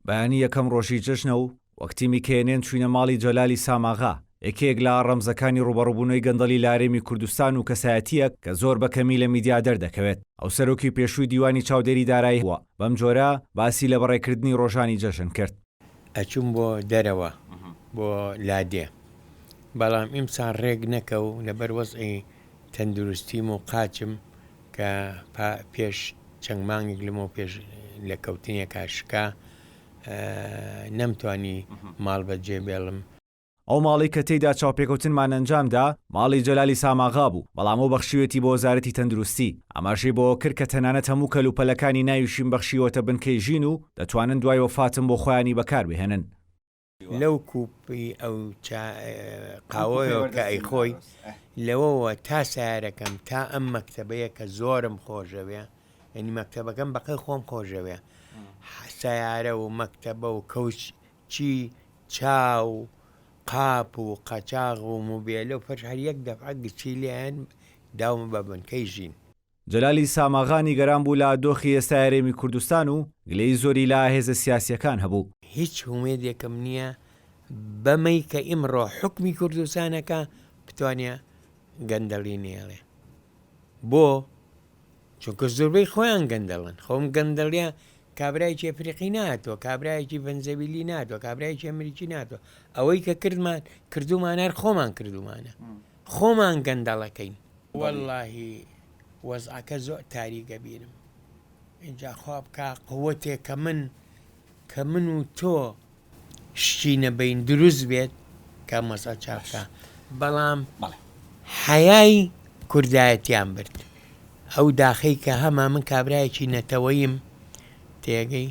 بەیانی یەکەم ڕۆژی جەژنە و وەک تیمی کەیەنێن چووینە ماڵی جەلالی ساماغا، یەکێک لە ڕەمزەکانی ڕووبەڕووبوونەوەی گەندەڵی لە هەرێمی کوردستان و کەسایەتییەک کە زۆر بە کەمی لە میدیا دەردەکەوێت. ئەو سەرۆکی پێشووی دیوانی چاودێری دارایی بووە. بەم جۆرە باسی لە بەڕێکردنی ڕۆژانی جەژن کرد. ئەچووم بۆ دەرەوە بۆ لادێ بەڵام ئیمساڵ ڕێک نەکەو لەبەر وەزعی تەندروستیم و قاچم کە پا پێش چەند مانگێک لەمەو پێش لە کەوتنێکا شکا نەمتوانی ماڵ بەجێ بێڵم. ئەو ماڵەی کە تێیدا چاوپێکەوتنمان ئەنجامدا، ماڵی جەلالی ساماغا بوو، بەڵام ئەو بەخشیوێتی بۆ وەزارەتی تەندروستی. ئاماژەی بەوە کرد کە تەنانەت هەموو کەلوپەلەکانی ناویشیم بەخشیوەتە بنکەی ژین و دەتوانن دوای وەفاتم بۆ خۆیانی بەکاربهێنن. لەو کوپی ئەو چا قاوەیەوە کە ئەیخۆی لەوەوە تا سەیارەکەم تا ئەم مەکتەبەیە کە زۆرم خۆشەوێ یعنی مەکتەبەکەم بەقەی خۆم خۆشەوێ سەیارە و مەکتەبە و کەوچ چی چا و قاپ و قەچاغ و موبێلە و فەرش هەر یەک دەفعە گچی لێیان داومە بە بنکەی ژین. جەلالی ساماغا نیگەران بوو لە دۆخی ئێستای هەرێمی کوردستان و گلەیی زۆری لە هێزە سیاسییەکان هەبوو. هیچ هومێدێکم نییە بەمەی کە ئیمڕۆ حوکمی کوردستان ئەکا بتوانێ گەندەڵی نەیەڵێ. بۆ؟ چونکە زۆربەی خۆیان گەندەڵن. خۆم گەندەڵیە کابرایەکی ئەفریقی نەهاتووە، کابرایەکی ڤەنزەویلی نەهاتووە، کابرایەکی ئەمریکی نەهاتووە. ئەوەی کە کردمان کردوومانە هەر خۆمان کردوومانە. خۆمان گەندەڵەکەین. وەڵاهی وەزعەکە زۆر تاریک ئەبینم ئینجا خوا بکا قوتێ کە من کە من و تۆ شتی نەبین دروست بێت کە مەسا چاکە بەڵام حەیای کوردایەتیان برد ئەو داخەی کە هەما من کابرایەکی نەتەوەیم تێگەی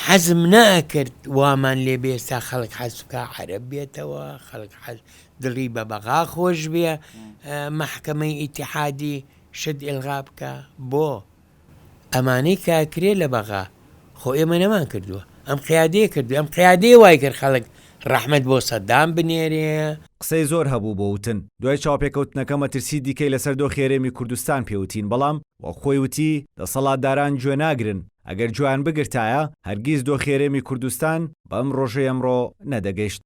حەزم نەئەکرد وامان لێ بێ ئێستا خەڵک حەز بکا عەرەب بێتەوە خەڵک حەز دڵی بە بەغا خۆش بێ مەحکەمەی ئیتیحادی شت ئیلغا بکا بۆ ئەمانەی کە ئەکرێ لە بەغا خۆ ئێمە نەمان کردووە ئەم قیادەیە کردووی ئەم قیادەیە وای کرد خەڵک ڕەحمەت بۆ سەدام بنێرێ. قسەی زۆر هەبوو بۆ وتن. دوای چاوپێکەوتنەکە مەترسی دیکەی لەسەر دۆخی هەرێمی کوردستان پێ وتین، بەڵام وەک خۆی وتی، دەسەڵاتداران گوێ ناگرن، ئەگەر گوێیان بگرتایە، هەرگیز دۆخی هەرێمی کوردستان بەم ڕۆژەی ئەمڕۆ نەدەگەیشت.